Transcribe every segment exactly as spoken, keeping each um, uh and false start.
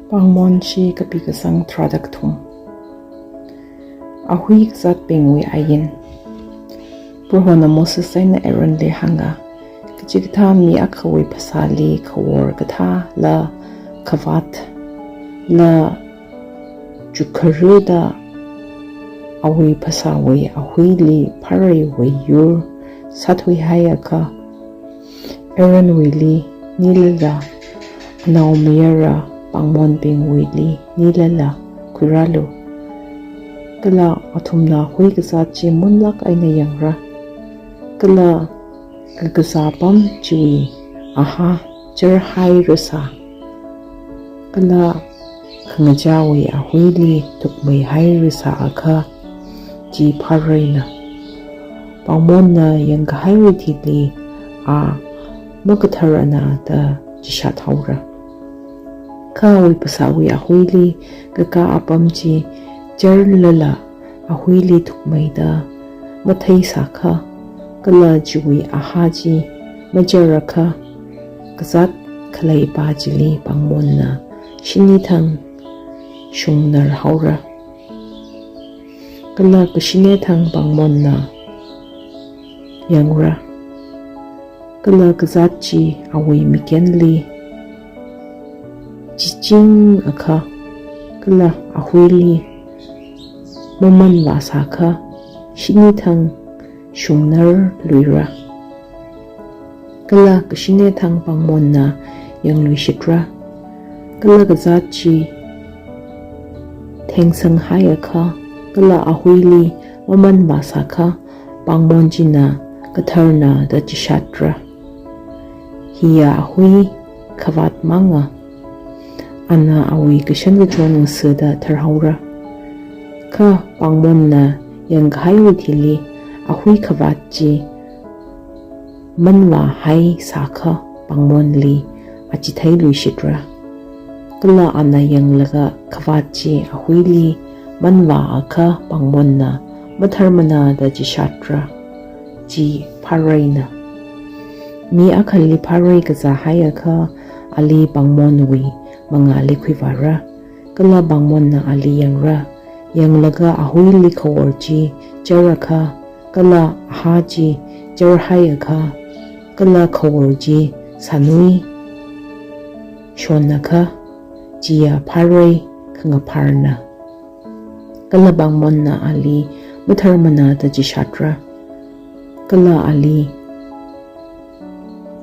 Pāngmonshi kapi kasang tharāda kathum. Ahui kazātbingwui ain. Prohona Moses eina Aaronli hānga, kachikathā mi akhawui phasāli khawor kathāla khavāt la chukharuda awui phasāwui ahuili phāreiwui yur sāthuihaiakha, Aaronwuili nilala, anaomayara pāngmonbingwuili nilala khuirālu. Kala athumna hui kazāt chi munlāk eina yangra. Kala kakazā apam chiwui aha charhairasā, kala khangachāwui ahuili thukmeihairasāakha, chi phāreina. Pāngmonna yangkahairi thili a makathar ana da chishat haora. Kha awui phasāwui ahuili kakā apam chi charlala ahuili thukmeida matheisākha, kala chiwui aha chi macharakha, kazāt khaleipa chili pāngmonna shinithang shungnar haora. Kala kashinethang pāngmonna yangra. Kala kazāt chi awui mikenli chichingakha, kala ahuili mamanvāsākha, shinithang shungnar luira. Kala kashinethang pāngmonna yangluishitra. Kala kazāt chi thengsanghaiakha, kala ahuili mamanvāsākha, pāngmon china katharna da chishatra. Hiya ahui khavāt manga. Ana awui kashan kachon ngasāda tharhaora. Kha pāngmonna yangkahairi thili ahui khavāt chi manvāhaisākha pāngmonli achitheiluishitra. Kala ana yanglaga khavāt chi ahuili manvāakha pāngmonna matharmana da chishatra. Chi phāreina. Mi akhali phārei kazāhaiakha ali pāngmonwui mangāli khuivāra. Kala pāngmonna ali yangra. Yanglaga ahuili khawor chi charakha, kala aha chi charhaiakha, kala khawor chi sānui shonakha, chiya phārei khangapharna. Kala pāngmonna ali matharmana da chishatra. Kala ali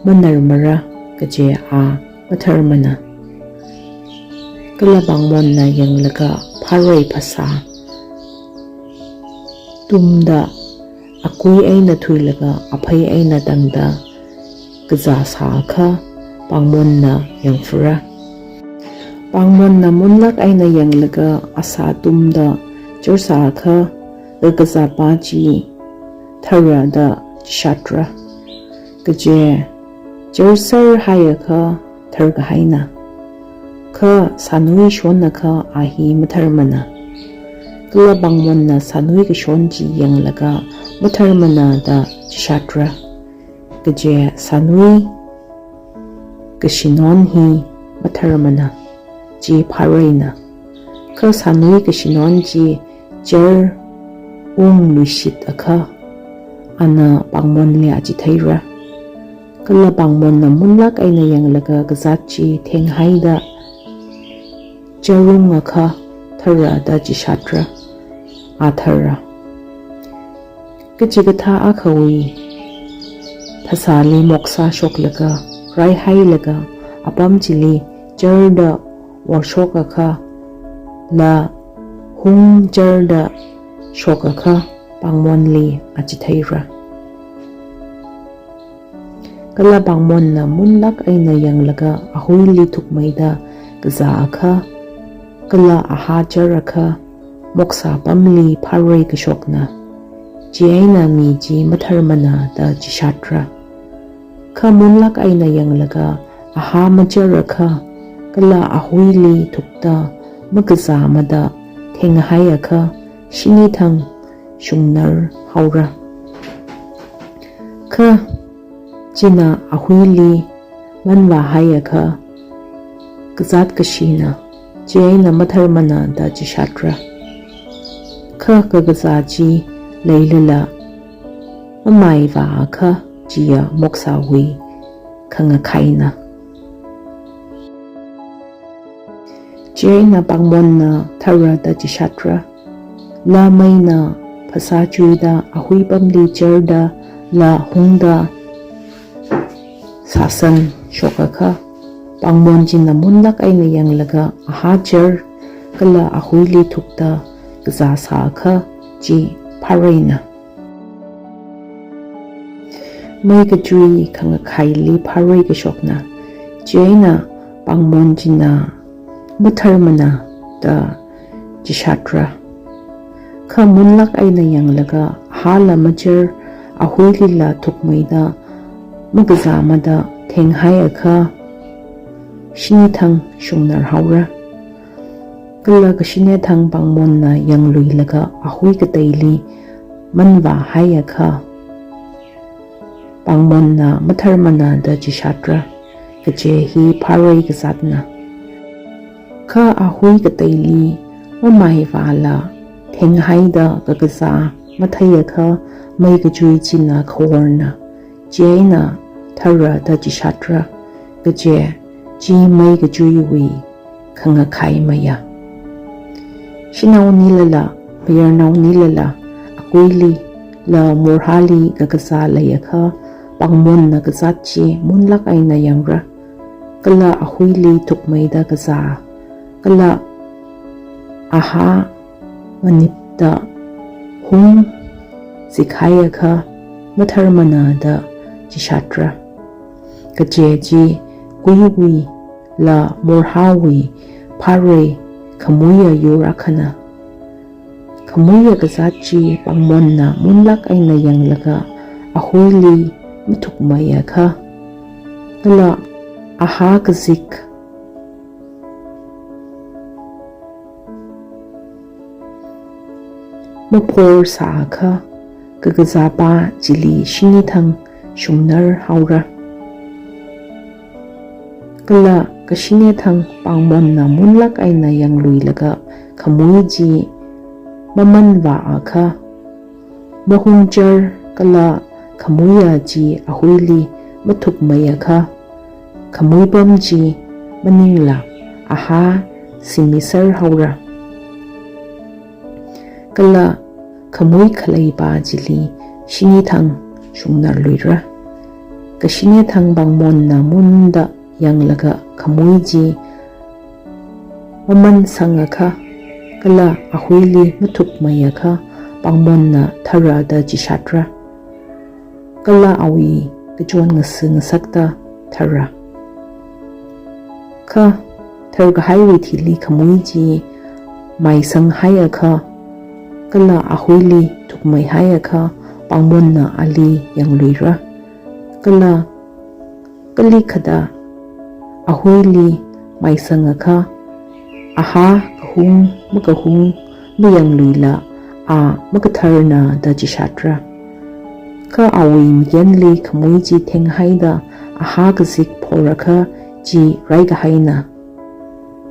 manarmara kaje a matharmana. Kala pāngmonna yanglaga phārei phasā tumda akui eina thuilaga aphei eina tangda kazāsāakha pāngmonna yangphura. Pāngmonna munlāk eina yanglaga asā tumda charsāakha, kakazāpa chi thara da chishatra. Kaje charserhaiakha tharkahaina. Kha sānui shonakha a hi matharmana. Kala pāngmonna sānui kashon chi yanglaga matharmana da chishatra. Kaje sānui kashinon hi matharmana, chi phāreina. Kha sānui kashinon chi charungluishitakha, ana pāngmonli achitheira. Kala pāngmonna munlāk eina yanglaga kazāt chi thenghaida charungakha thara da chishatra. A thara. Kachikathā akhawui phasāli moksa shoklaga, raihailaga, apam chili charda worshokakha, la hung charda shokakha, pāngmonli achitheira. Kala pāngmonna munlāk eina yanglaga ahuili thukmeida kazāakha, kala aha charakha, moksa apamli phārei kashokna. Chieina mi chi matharmana da chishatra. Kha munlāk eina yanglaga aha macharakha, kala ahuili thukta makazāmada thenghaiakha, shinithang shungnar haora. Kha china ahuili manvāhaiakha, kazāt kashina. chieina matharmana da chishatra. Kha kakazā chi leilala mamaivāakha chiya moksawui khangakhaina. Chieina pāngmonna thara da chishatra. Laa meina phasā chuida ahui pamli charda laa hungda sāsan shokakha, pāngmon china munlāk eina yanglaga ahā char kala ahuili thukta kazā sāakha chi phareina. Mei kachui khangakhaili pharei kashokna. Chieina pāngmon china matharmana da chishatra. Kha munlāk eina yanglaga ahāla machar, ahuilila thukmeida makazāmada thenghaiakha shinithang shungnar haora. Kala kashinethang pāngmonna yangluilaga ahui kateili manvāhaiakha, pāngmonna matharmana da chishatra, kaje hi pharei kazatna. Kha ahui kateili mamaivāla thenghaida kakazā matheiakha mei kachui china khaorna. Chieina thara da chishatra, kaje chi mei kachuiwui khangakhai maya. Shanao nilala, mayarnao nilala, akuili, laa morhāli kakazā leiakha, pāngmonna kazāt chi munlāk eina yangra. Kala ahuili thukmeida kazā, kala ahā nganipda hung zikhaiakha matharmana da chishatra. Kaje chi kuiwui laa morhāwui pharei khamuiya yur akhana. Khamuiya kazāt chi pāngmonna munlāk eina yanglaga ahuili mathukmeiakha, kala ahā kazik maphor sāakha, kakazāpa chili shinithang shungnar haora. Kala kashinethang pāngmonna munlāk eina yangluilaga khamui chi mamanvāakha, mahungchar kala khamuiya chi ahuili mathukmeiakha, khamui pam chi maningla ahā simiser haora. Kala khamui khaleipa chili shinithang shungnar luira. Kashinethang pāngmonna munda yanglaga khamui chi mamansangakha, kala ahuili mathukmeiakha, pāngmonna thara da chishatra. Kala awui kachon ngasi ngasakta thara. Kha tharkahaiwui thili khamui chi maisanghaiakha, kala ahuili thukmeihaiakha, pāngmonna ali yangluira. Kala kalikhada ahuili maisangakha, ahā kahung makahung mayangluila a makatharna da chishatra. Kha awui mikenli khamui chi thenghaida ahā kazik phorakha chi raikahaina,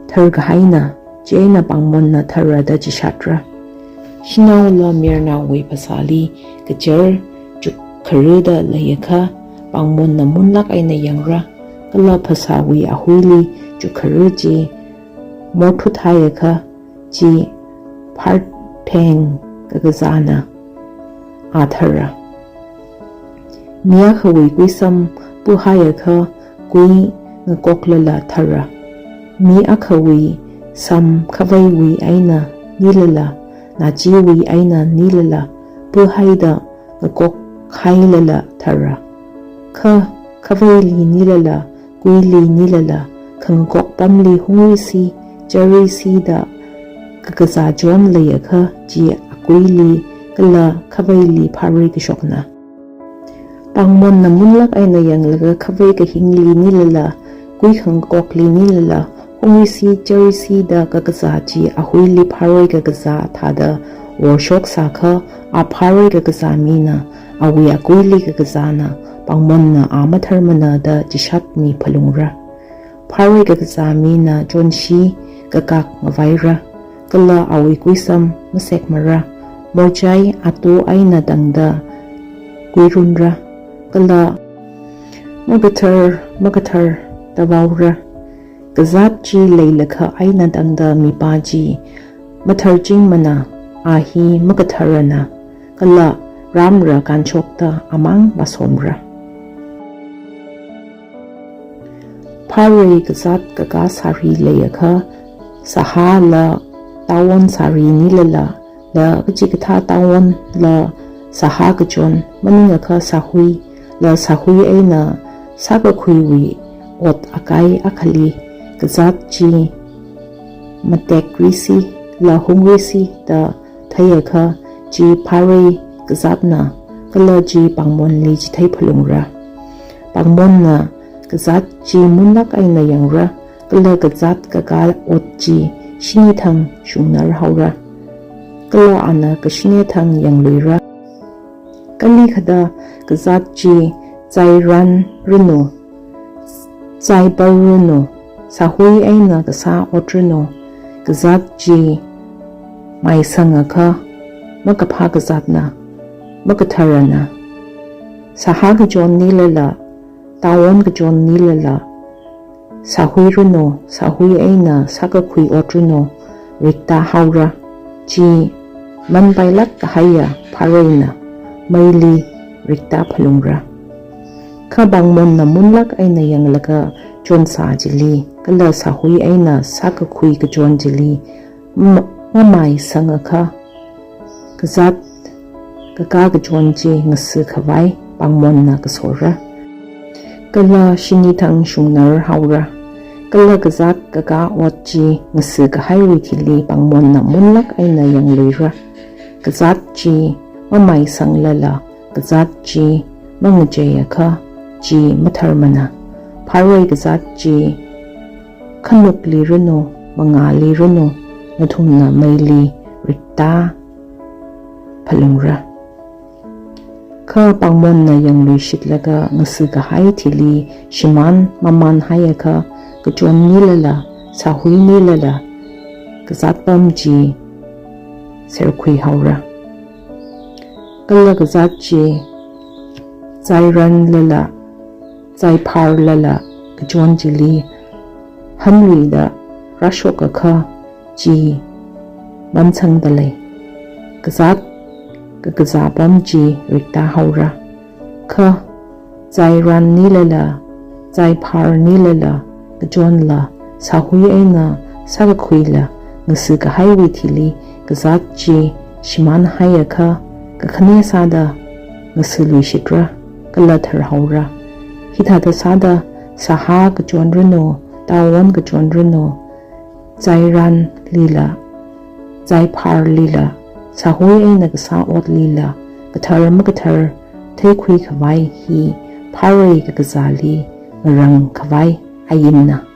tharkahaina, chieina pāngmonna thara da chishatra. Shanaola mayarnaowui phasāli kachar chukkhara da leiakha, pāngmonna munlāk eina yangra. Kala phasāwui ahuili chukkhara chi morthuthaiakha chi pharpheng kakazāna, a thara. Mi akhawui kuisam puhaiakha kui ngakoklala thara. Mi akhawui sam khaveiwui eina nilala, nachiwui eina nilala puhaida ngakokhailala thara. Kha khaveili nilala, kuili nilala, khangakok pamli hungruisi, charuisida kakazā chon leiakha chi akuili kala khaveili pharei kashokna. Pāngmonna munlāk eina yanglaga khavei kahingli nilala, kui khangakokli nilala, hungruisi charuisida kakazā chi ahuili pharei kakazā thāda worshok sākha, a pharei kakazā mina, awui akuili kakazāna, pāngmonna a matharmana da chishat mi phalungra. Pharei kakazā mina chonshi, kakak ngavaira, kala awui kuisam masekmara, morchai atu eina tangda kuirunra, kala makathar makathar da vaora. Kazāt chi leilakha eina tangda mipā chi matharchingmana, a hi makatharana, kala rāmra kānshokta amang vāsomra. Pharei kazāt kakā sari leiakha, sahāla tawon sari nilala, la kachikathā tawonla sahā kachon, maningakha sāhuila sāhui eina sākakhuiwui ot akai akhali kazāt chi matekrisi la hungrisi da theiakha, chi pharei kazātna, kala chi pāngmonli chithei phalungra. Pāngmonna kazāt chi munlāk eina yangra, kala kazāt kakā ot chi shini thang shungnar haora, kala ana kashine thang yangluira. Kalikhada kazāt chi chairanranu, chaiparranu, sāhui eina kasā otranu, kazāt chi maisangakha makaphā kazātna, makatharana. Sahā kachon nilala, tawon kachon nilala, sāhuiranu, sāhui eina sākakhui otranu, rikta haora. Chi manpailāk kahaiya phareina, meili rikta phalungra. Kha pāngmonna munlāk eina yanglaga chonsā chili, kala sāhui eina sākakhui kachon chili, ma-, mamaisangakha, kazāt kakā kachon chi ngasi khavai pāngmonna kasora, kala shini thang shungnar haora. Kala kazāt kakā ot chi ngasi kahaiwui thili pāngmonna munlāk eina yangluira. Kazāt chi mamaisanglala, kazāt chi mangacheiakha, chi matharmana. Pharei kazāt chi khanukliranu, mangāliranu, nathumna meili rikta phalungra. Kha pāngmonna yangluishitlaga ngasi kahai thili shimān mamānhaiakha, kachon nilala, sāhui nilala, kazāt pam chi serkhui haora. Kala kazāt chi chairanlala, chaipharlala kachon chili hanluida rāshokakha, chi mansangda lei. Kazāt kakazā pam chi rikta haora. Kha chairan nilala, chaiphar nilala, kachonla sāhui eina sākakhuila ngasi kahaiwui thili kazāt chi shimānhaiakha, kakhane sāda ngasiluishitra, kala tharhaora. Hithāda sāda sahā kachonranu, tawon kachonranu, chairanlila, chaipharlila, sāhui eina kasā otlila, kathar makathar theikhui khavai hi pharei kakazāli ngarang khavai ainna.